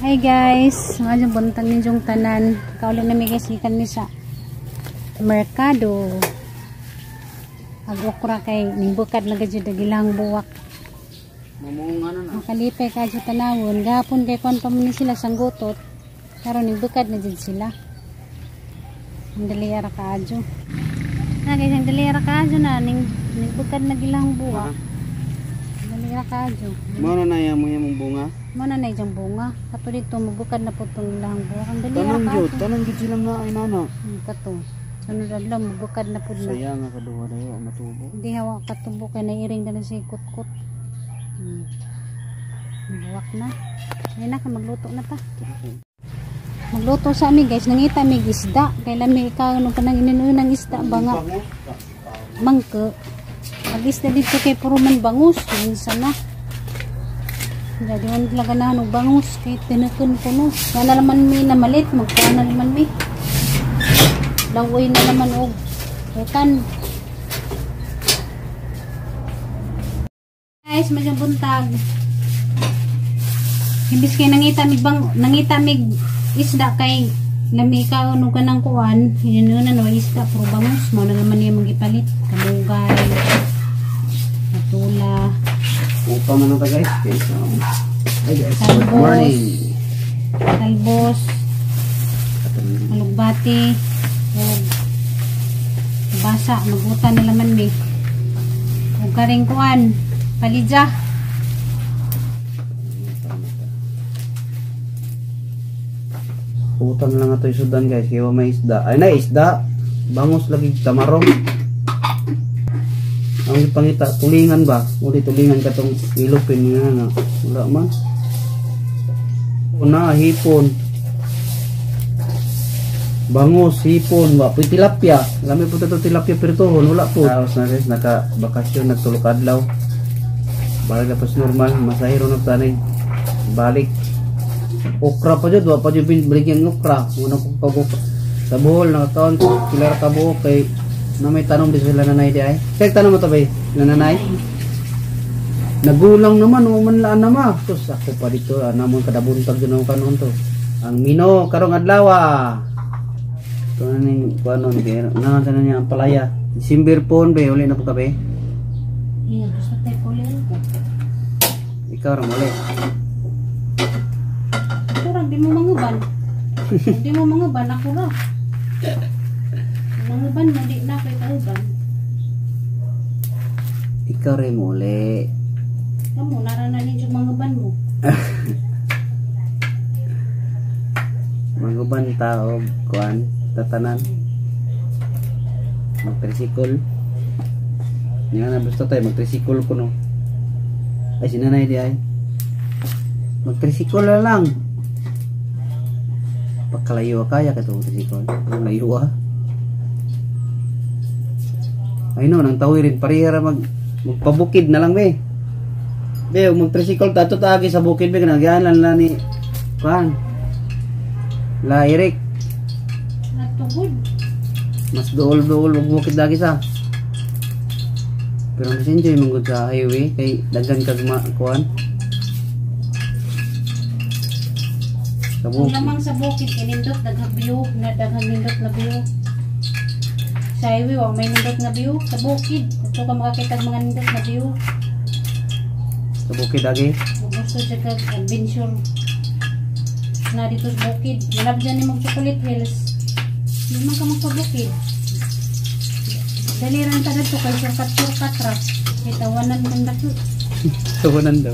Hi guys, maayong buntag ninyong tanan. Kauli nami guys gikan mi sa merkado. Ag okra kay nimbukad na gajud ang ilang buwak. Mamunga na na. Makalipay ka jud tanawon. Gahapon kay kuan pa man ni sila sanggutot. Karon nimbukad na jud sila. Ang dali ra kaadyo. Na guys, ang dali ra kaadyo na ning nimbukad na gilang buwak. Dali ra kaadyo. Mao na na yung mong bunga. Mo na na iyang bunga. Kato dito mabukad na po itong ilang buwak. Ang dali ra Tanan jud, kaadyo. tanan jud silang na ay nana. Kato. Sunod adlaw mabukad na pud na. Saya nga kaduha dayo ang matubo. Hindi hawa katubo kay nairing na si kutkot. Buwak na. Ay na ka magluto na ta. Magluto sa ami guys, nangita mi isda. Kay lami ikaw nung kanang ininuon ng isda ba nga mangke. Pag isda dito kay puro man bangus, minsan na. Jadi man talaga na og bangus kay tinukon ko no. Nga na naman mi na malit, magkuha na naman mi. Lawoy na naman og utan. Guys, maayong buntag. Imbis kay nangita mig bang nangita mig isda kay lami ka nung kanang kuan, yun na no isda puro bangus, mao na naman niya magipalit, kamugay, patula. Upa man na ta guys. Okay, so, hi guys, good Talbos. Morning. Talbos, alugbati, ug basa, magutan na laman mi. Ug karing kuan, palidya. Utang lang ato sudan guys, kay wa may isda. Ay na isda, bangus lagi tamarong. Ang ipangita tulingan ba? Uli tulingan katong ilupin nga na. Wala man. Una hipon. Bangus, hipon, wa pud tilapia. Lami pud to tilapia pirtuhon, wala pud. Tapos na guys, naka bakasyon nagtulo ka adlaw. Balik na pas normal, masahiro na tanay. Balik. Okra pa jud, wa pa jud binigyan okra. Una ko pag sa Bohol nakakaon pila ra ka buok kay na may tanong di sila nanay di ay. Kay tanong mo to bay, nanay. Nagulang naman o man laan na ma. Sus ako pa dito namon kada buntag jud ako kanon to. Ang mino karong adlaw. Ito na ning kuanon kay na na niya ang palaya. December pon be uli na po ka be. Iya, gusto tayo pulian ko. Ikaw ra muli. Kurang di mo manguban. Di mo manguban ako ra. Manguban mo di na kay kauban. Ikaw ra muli. Kamo nara na ninyo manguban mo. Manguban ta og kuan tatanan. Magtrisikol. Nya na basta tayo magtrisikol ko no. Ay si nanay di ay. Magtrisikol na lang. Pagkalayo kaya ka itong trisikol. Layo ah. Ay no, nang tawirin parehara magpabukid na lang be. Be, magtrisikol tato taagi sa bukid be kanagyan lang na ni kuan. La Eric, Natugod. Mas duol-duol og bukid lagi sa. Pero mas enjoy man gud sa highway kay daghan kag kuan. Sa Kung bukid. lamang sa bukid kay nindot daghang view, na daghang nindot na view. Sa highway wa may nindot nga view sa bukid. Adto ka makakita og mga nindot na view. Sa bukid agi. Kung gusto siya kag adventure na dito sa bukid. Malab dyan ni mag Chocolate Hills. Hindi man ka magpabukid. Daliran ta dito kay surkat-surkat ra. Kay tawanan kang dako. Tawanan daw.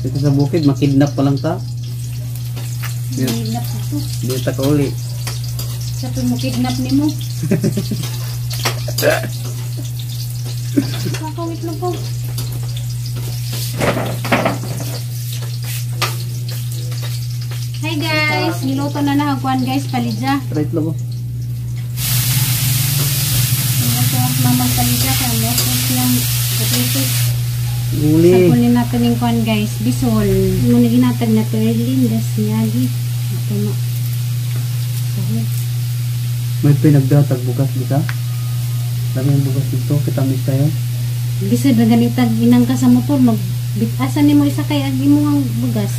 Dito sa bukid, makidnap pa lang ta. Yeah. Kidnap ito. Di ta kauli. Sa mo kidnap nimo. Kakawit lang po. Hi guys, niluto na na hagwan guys, palidya. Right lang ko. Niluto ang mamang palidya kaya mo siyang potato. Guli. Sapunin natin yung kuan guys, bisol. Muna ginatag na to Erlin, das niyagi. Ito na. Sahod. May pinagdatag bugas bisa. Dami ang bugas dito, kitamis tayo. Bisod na ganitag inang ka sa motor, mag Asa nimo isakay ang imong bugas?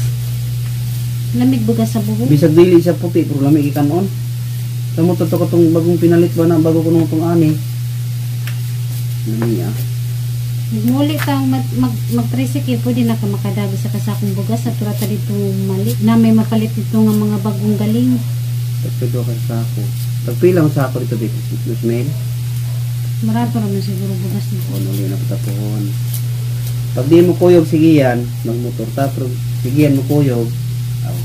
Lamig bugas sa buho. Bisag dili siya puti pero lami gikanon. Tamo to katong bagong pinalit ba na bago kuno tong ani. Lami ah. Muli kang mag tricycle, pwede na ka makadabi sa kasakong bugas sa turata dito mali na may mapalit dito nga mga bagong galing. Tagpido ka sa sako. Tagpila ang sako dito bit. Mas mail. Marato raman siguro bugas na. O nuli na patapuhon. Pag di mo kuyog sige yan, magmotor ta pero sige yan mo kuyog. Aw.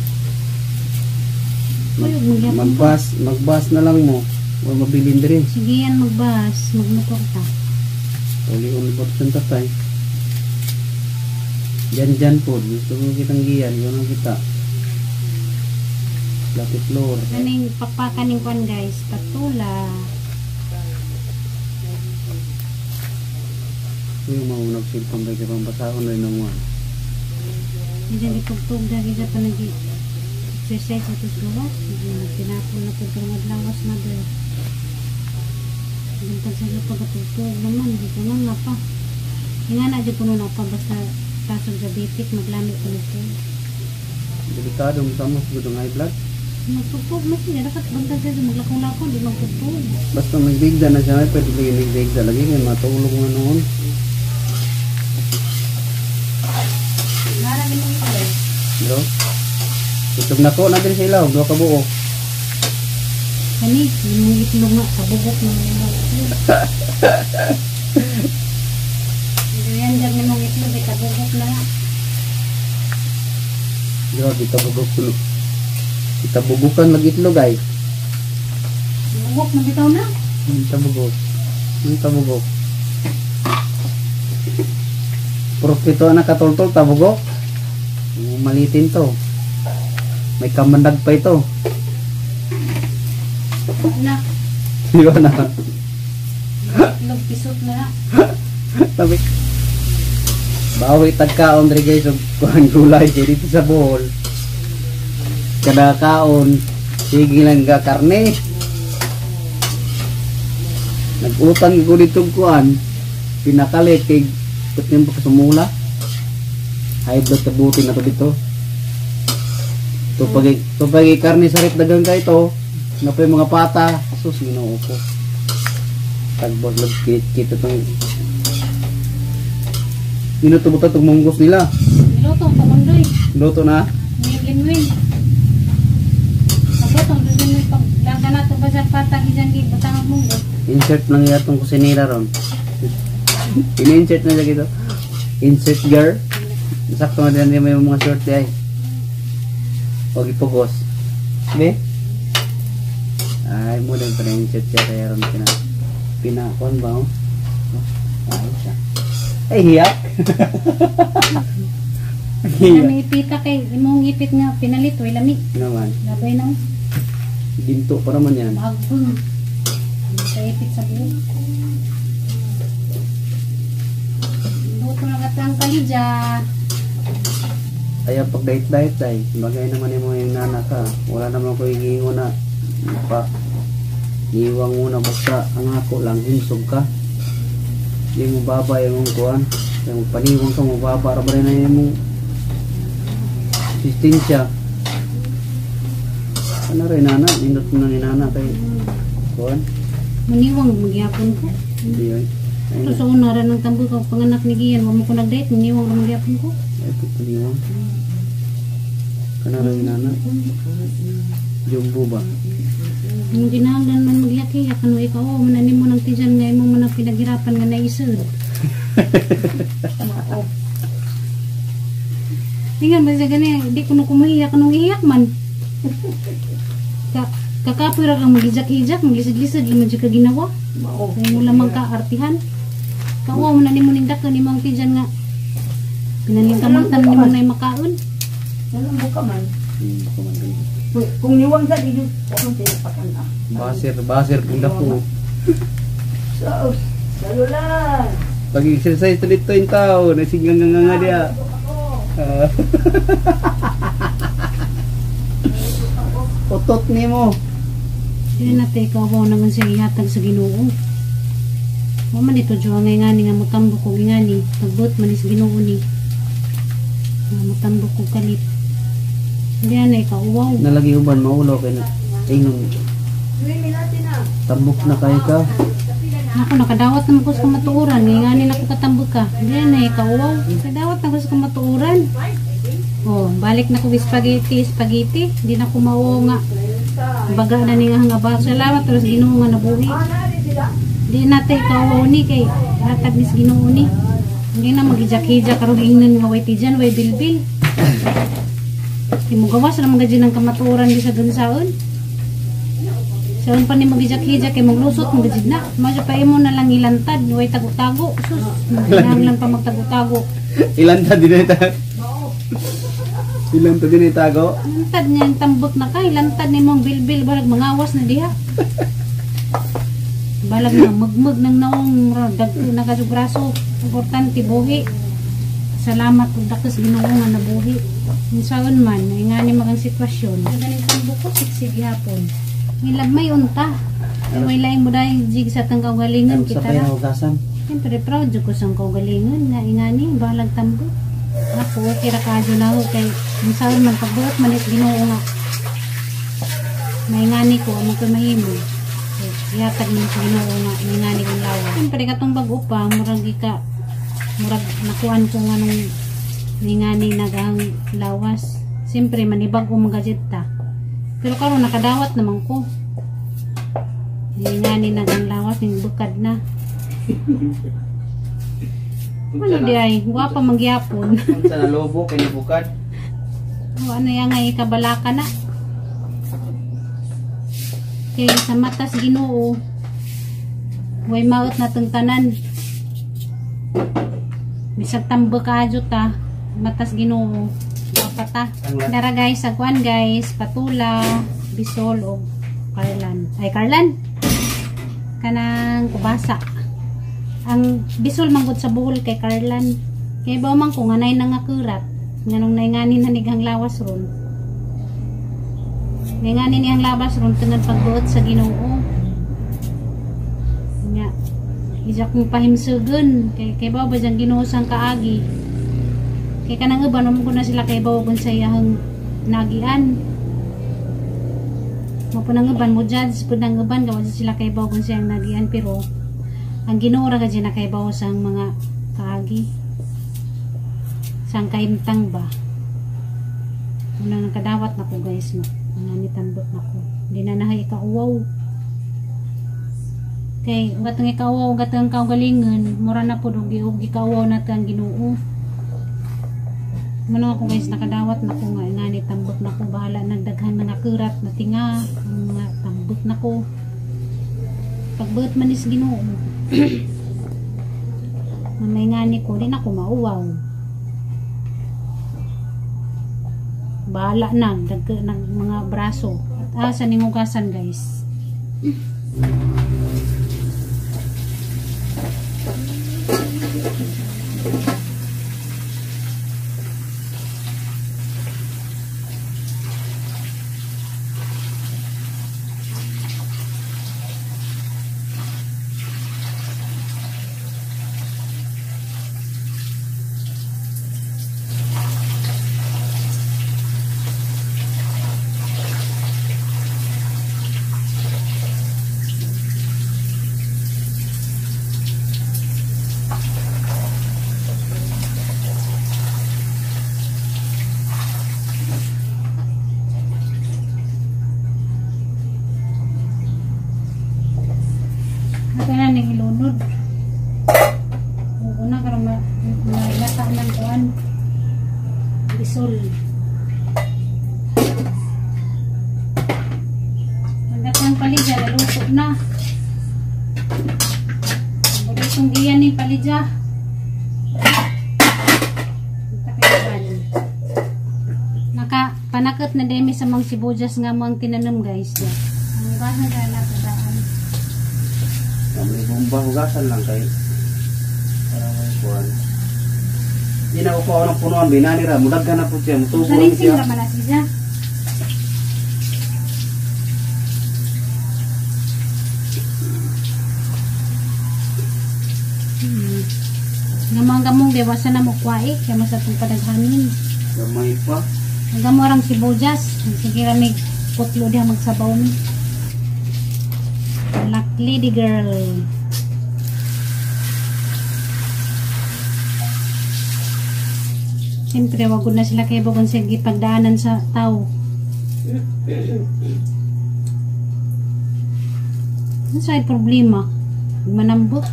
Kuyog magyapon ka. Magbas na lang mo. O mabilin diri. Sige yan magbas, magmotor ta. Uli uli bot sa tatay. Diyan diyan po. Gusto ko kitang giyan. Yun ang kita. Lapit floor. Kaning pakpakan ning kuan guys, patula. Yung maunag silpong ba kay pambasahon rin ng one. Diyan itugtog dagi sa panagi exercise ato sa gawas. Pinapon na po pero madlawas na doon. Bintag sa pagkatugtog naman, di ko na nga pa. Nga na dyan puno na pa, basta tasog diabetic, maglamit ko nito. Delikado mo sa mo, siguro ng high blood. Magtugtog mas siya, dapat bantag siya, maglakaw-lakaw, di magtugtog. Basta magbigda na siya, pwede lagi magbigda lagi, kaya matulog nga noon. Nara ginong ito eh. Bro, itog na ko natin sa ilaw, duha ka buo. Kani, yung itlog nga, kabugok na yung itlog. Yan dyan yung itlog, eh, kabugok na nga. Grabe, tabugok ko. Itabugukan mag itlog ay. Bugok na bitaw na. Tabugok. Tabugok. Profito na katultol, tabugok. Malitin to. May kamandag pa ito. Na. Di ba na? Itlog pisot na. Tabi. Bawi tagkaon diri guys og kuan gulay kay dito sa Bohol. Kada kaon sige lang ga karne. Nag-utang ko dito kuan pinakalit kay put pa sumula. High blood kabuti na to dito. Tupag karne sa rep dagang kay ito. Napay mga pata. Sus, Ginoo ko. Tagbos lag kita tong Inutubutan tong munggos nila. Niluto ang pamundoy. Luto na. Linwin. Sabot ang linwin pag laga na to ba sa pata gijan gi butang ang munggo. Insert lang yatong kusinera ron. In-insert na siya dito. Insert girl. Sakto na din may mga short di ay. Huwag ipugos. Be? Ay, mo din pa na-insert siya kaya ron pina, kuan ba oh? Ay, siya. Ay, hiyak. Hiyak. May ipita kay imong ipit nga pinalit way lami. Naman. Labay na. Ginto pa naman yan. Maagpon. Sa ipit sa buhok. Luto na katang kalidya. Kaya pag diet-diet ay, bagay naman yung mga nana ka. Wala naman ko higingo na pa. Iwang muna basta ang ako lang himsog ka. Di mo baba yung kuan. Kaya mo paniwang ka mo baba ra ba rin na yung sistensya. Ano rin nana? Nindot mo na ni nana kay kuan. Muniwang magyapon ko. Hindi ay. Ito sa una ra ng tambo ko panganak ni Gian, wa mo ko nag-date, muniwang ra magyapon ko. Ay paniwang. Ano rin nana? Jumbo ba? Ang ginahanglan man magyak-yak ano ikaw oh, manan mo nang tiyan nga imo man ang pinaghirapan nga naisod. Mao. Tingnan ba siya gani, di ko no kumahiyak anong iyak man. Kakapoy ra kang magijak-ijak, maglisod-lisod lima jud ka ginawa. Mao. Kay mo lamang ka artihan. Kauwa mo na nimo ning dakon imong tiyan nga pinalingkamutan nimo na makaon. Walang buka man. Baka man ganun. Kung niwang sa di wa man tinapakan ah. Baser, baser kung dako. So, salulan. Pag-exercise to dito yung tao, nasigang nga nga diya. Ah. Utot nimo. Dili na te ikaw naman siya ihatag sa Ginoo. Wa man ito juwa ngay ngani nga motambok og ingani, pagbot man is Ginoo ni. tambok ko kalit. Hindi na ikauwaw. Nalagi uban maulaw kay na ingon tambok na kayo ka. Ako nakadawat na ko sa kamatuoran, ngayon ako katambok ka. Hindi na ikauwaw. Nakadawat na ko sa kamatuoran. Oh, balik na ko spaghetti, spaghetti. Hindi na ko mauo nga. Baga na ni nga ba. Salamat terus Ginoo nga nabuhi. Di na tay kauwaw ni kay hatag ni Ginoo ni. Hindi na magijak-hijak karon ingnan nga way tijan, way bilbil. Di mo gawas na mga ng kamatuoran di sa dunsaon. Saon pa ni magijak-hijak kay maglusot magajid na. Masya pa imo na lang ilantad, way tago-tago. Sus, lang pa magtago-tago. Ilantad din ita. Ilantad din itago. Ilantad niya yung tambok na ka, ilantad ni mong bilbil balag mangawas na diha. Balag na mugmug ng naong dagko na ka braso. Importante buhi. Salamat ug dakos Ginoo nga nabuhi. Unsaon man, ingani magang sitwasyon. Ganing tambok ko siksig gihapon. Ngilagmay unta. Way laing mo dahil jig sa tang kaugalingon Sa kita ra. hugasan. Siyempre proud jud ko sa kaugalingon nga ingani balag tambok. Ako okay ra kaadyo na ako kay unsaon man pagbuot man is Ginoo nga maingani ko amo ko mahimo. Ihatag man sa Ginoo nga maingani kong lawa. Siyempre katong bag-o pa murag ika murag nakuan ko nga nung maingani nagang lawas. Siyempre manibag-o magajit ta. Pero karon nakadawat naman ko. Maingani nagang lawas ning bukad na. Ano di ay, gwapa mangyapon. Unsa na lobo kay bukad? O ano yan nga ikabalaka na. Kay sa matas Ginoo, way maot na tong tanan. Bisag tambok kaadyo ta, matas Ginoo, gwapa ta. Dara guys, agwan guys, patula, bisol o karlan. Ay karlan. Kanang kubasa. Ang bisol manggod sa buhol kay Carlan. Kay ba man ko nganay na nga kurat. Nganong naingani na nigang lawas ron. Naingani niyang lawas ron tungod pagbuot sa Ginoo. Nya ija kong pahimsugon kay kay ba ba diyang Ginoo sang kaagi. Kay kanang uban mo ko na sila kay bawo sa iyang nagian. Mo po nang uban mo judge pud nang uban gawa sila kay bawo sa iyang nagian pero ang Ginoo ra gid nakaibaw sa mga kaagi. Sang kahimtang ba. Unang nakadawat nako guys no. Nga ni tambok nako. Di na nahay ikauwaw. Kay gatong ikauwaw gatong kaugalingon, mura na pud og gikauwaw na ang Ginoo. Mano ako guys nakadawat nako nga nga ni tambok nako bahala nagdaghan mga kurat na tinga, mga tambok nako. Pagbuot man is Ginoo. Mamay ngani ko, di na ko mauwaw. Bahala na, dagko ng mga braso. At asa ning hugasan guys. Ilunod. Una karon mailata ng kuan. Bisol. Ang palidya naluto na. Paboritong giyan ni palidya. Naka panakot na demi sa mga sibuyas nga mo ang tinanom guys. Ang bahan na nakadaan. May bomba hugasan lang kay para may kuan. Di na ko ng punuan binani ra mudaghan na pud siya mutubo na siya. Ra man na siya. Nga mga gamong dewasan na mo kwae kaya mas atong padaghanin. Gamay pa. Hanggang mo orang sibuyas. Sige rami putlo diha magsabaw ni. Black lady girl. Siyempre, wag na sila kay kung sige pagdaanan sa tao. Ano sa'y problema? Manambot.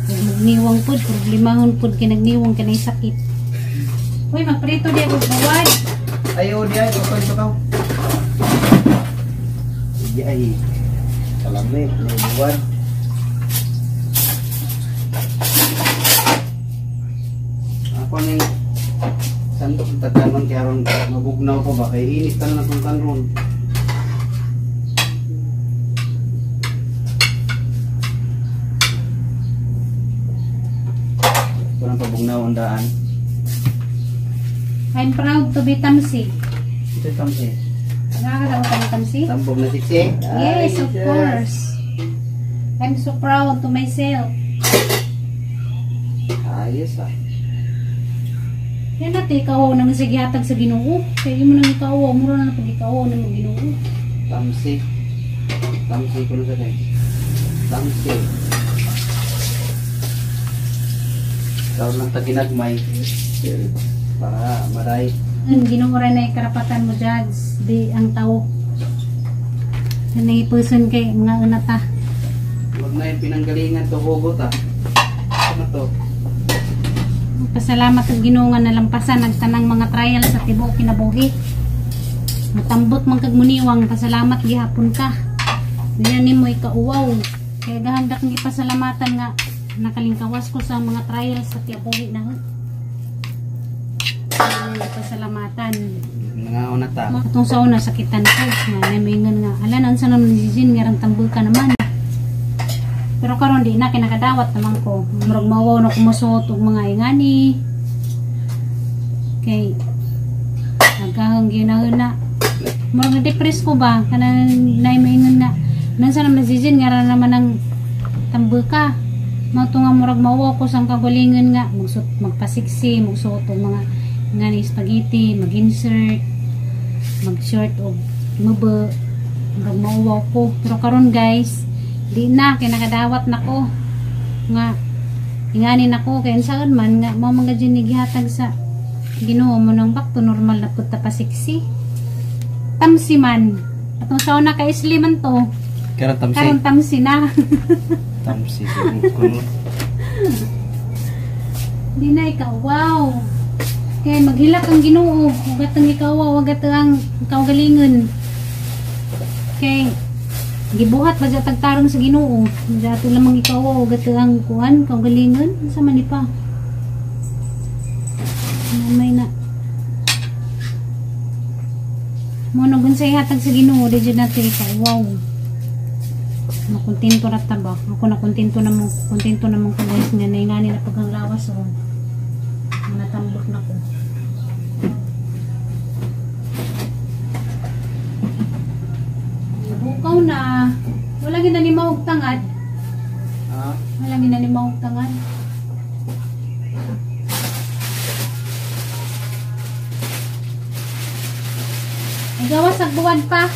Magniwang pod, problemahon pod kay nagniwang kanay sakit. Uy, magprito di ako buwad. Ayaw di ay, okay ito ka. Di ay. Kalamit, may buwad. Ako ning sandok ng tagkanon kaya ron mabugnaw pa ba kay init tanan akong kanon. Ito ang pabugnaw ang daan. I'm proud to be Tamsi. Ito Tamsi. Nakakatawa ka ng Tamsi? Tambog na siksi? Yes, of course. I'm so proud to myself. Ayos ah. Yan natin, ikaw nang sige hatag sa Ginoo. Kaya mo nang ikaw, mura na pag ikaw nang Ginoo. Tamsi. Tamsi ko na sa guys. Tamsi. Ikaw lang taginagmay. Para maray. Ang Ginoo ra na karapatan mo, judge. Di ang tao. Kanay person kay mga unata. Huwag na yung pinanggalingan to hugot ah. Ano to? Pasalamat ang Ginoo nga nalampasan ang tanang mga trial sa tibuok kinabuhi. Matambot man kag muniwang, pasalamat gihapon ka. Diyan nimo ikauwaw. Kaya gahangdak ng ipasalamatan nga nakalingkawas ko sa mga trials sa tibuok na. Pasalamatan. Mga una ta. Atong sa una sakitan ko, nga namingan nga ala nan sa naman si Jin nga rang tambol ka naman. Pero karon di na kinakadawat naman ko. Murag mawaw na kumusuot og mga ingani. Kay nagahang ginahon na. Murag na-depress ko ba kanang namingan na nan sa naman si Jin nga ra naman ang tambol ka. Mao to nga murag mawaw ko sang kagalingon nga magsuot magpasiksi, magsuot og mga ingani spaghetti, mag-insert, mag-short og maba, murag mauwaw ko. Pero karon guys, di na kay nakadawat nako nga ingani nako kay unsaon man nga mao man gud ni gihatag sa Ginoo mo nang back to normal na pud ta pasiksi. Tamsi man. Atong sa una kay isli man to. Karon tamsi. Karon tamsi na. Tamsi kuno. Di na ikaw wow. Kay maghilak ang Ginoo, ugat ang ikaw, ugat ang kaugalingon. Kay gibuhat ba dyan tagtarong sa Ginoo? Dato lamang ikaw, ugat ang kuan, kaugalingon. Unsa man ni pa? May na. Mo no gunsay hatag sa Ginoo, di jud nato ikaw. Wow. Nakontento ra ta ba? Ako nakontento na mo, kontento na mo ko guys nga naingani na pag ang lawas oh. Natambok na ko. Bukaw na. Wala gid na ni maog tangad. Ha? Wala gid na ni maog tangad. Gawas ag buwan pa.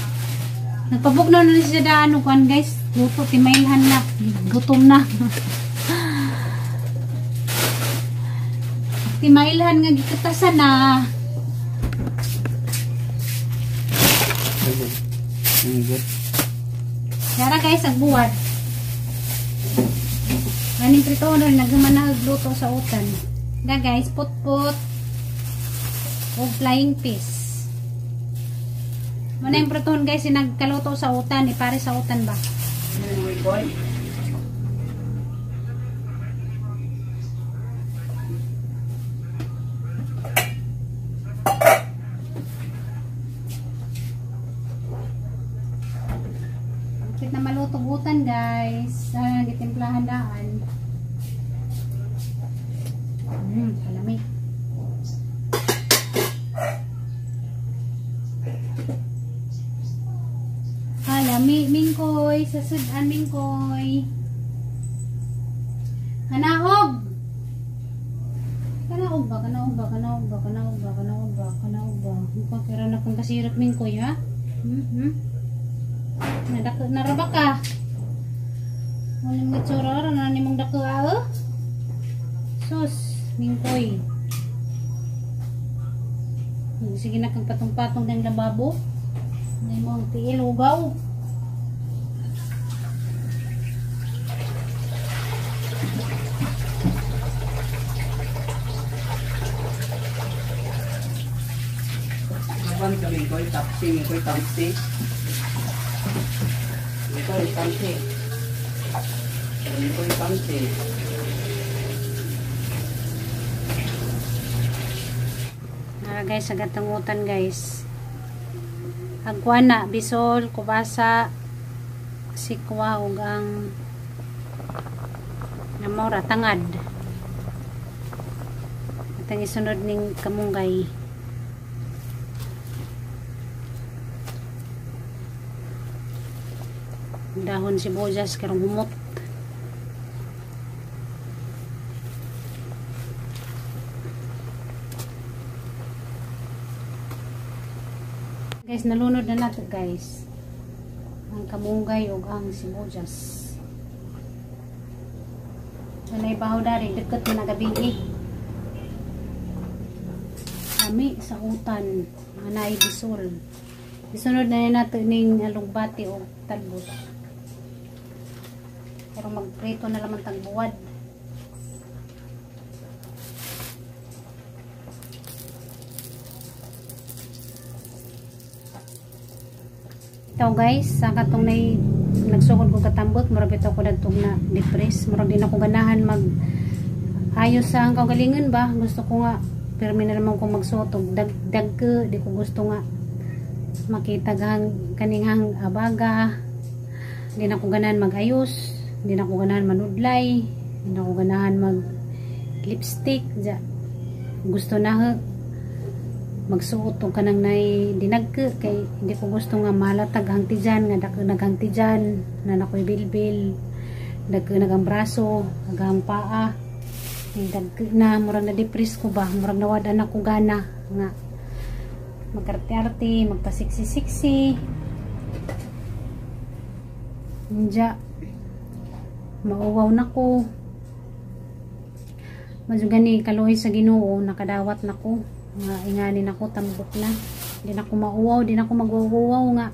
Nagpabugnaw na siya daan og kuan guys. Luto timailhan na. Gutom na. Timailhan nga gikatasan na. Yara guys, agbuwat. Aning prito na naghuman na luto sa utan. Da guys, putput o flying fish. Muna yung pritohon guys, yung nagkaluto sa utan, ipare sa utan ba? Kapit na malutog utan guys. Gitimplahan daan. Kalamig. Kalami, mingkoy. Sasudan, mingkoy. Kanaog! Kanaog ba? Kanaog ba? Kanaog ba? Kanaog ba? Pero na kang kasirap mingkoy ha? Nadako naraba ka. Ano mga tsura na ni mong dako ah? Sus, mingkoy. Sige na kang patong-patong ng lababo. May mong tiil ugaw. Kapan ka mingkoy, tapsi, mingkoy, tamsi. Mingkoy, tamsi. Mingkoy, tamsi. Guys, sa gatangutan guys. Agwana, bisol, kubasa, sikwa ug ang namora tangad. At ang isunod ning kamunggay. Dahon sibuyas karong humot. Guys, nalunod na nato guys ang kamunggay ug ang sibuyas. Anay baho dari deket man gabi eh. Kami sa utan anay bisol. Isunod na nato ning alugbati og talbos. Pero magprito na lamang tag buwad. Ito guys, sa katong nay nagsugod ko katambot, murag bitaw ko dadtong na depress, murag di na ko ganahan mag ayos sa ang kaugalingon ba. Gusto ko nga pirmi na naman ko magsuot og dagke, di ko gusto nga makita gang kaninghang abaga. Di na ko ganahan magayos, di na ko ganahan manudlay, di na ko ganahan mag lipstick. Ja. Gusto na ha magsuot og kanang nay dinagke kay hindi ko gusto nga malatag ang tijan, nga dako naghang tijan na nakoy bilbil, dagko nagang braso, nagang paa. Dagko na murag na depress ko ba, murag nawad na ko gana nga magarte-arte, magpasiksi-siksi. Nja mauwaw na ko. Madyo gani kaluoy sa Ginoo, nakadawat na ko nga inganin ako, tambok na. Di na ko mauwaw, di na ko magwawuwaw nga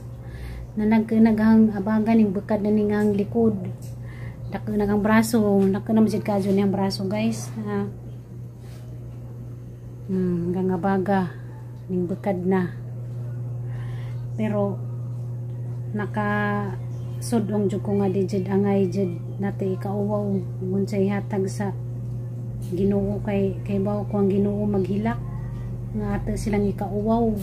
na nagnaghang abagan ning bukad na ning ang likod. Dako nagang braso, dako na majid kadyo niyang braso guys. Hanggang abaga ning bukad na. Pero naka sudong jud ko nga di jud angay jud nati ikauwaw unsay hatag sa Ginoo kay bawo ko ang Ginoo maghilak nga ato silang ikauwaw.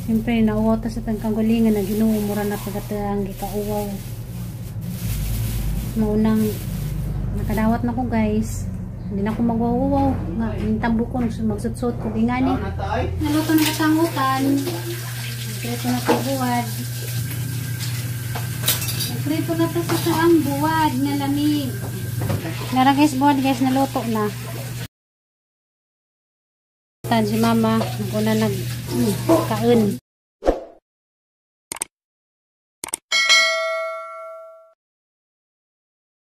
Siyempre nauwaw ta sa tangkang galingan na Ginoo mura na pagkata ang ikauwaw. Maunang nakadawat na ko guys, hindi na ko magwawuwaw nga tambo ko magsutsot ko ingani. Naluto na katangutan, nagprito na sa buwad, nagprito na ta sa ang buwad nga lamig. Nara guys, buwad guys, naluto na. Si mama naguna nagkaon.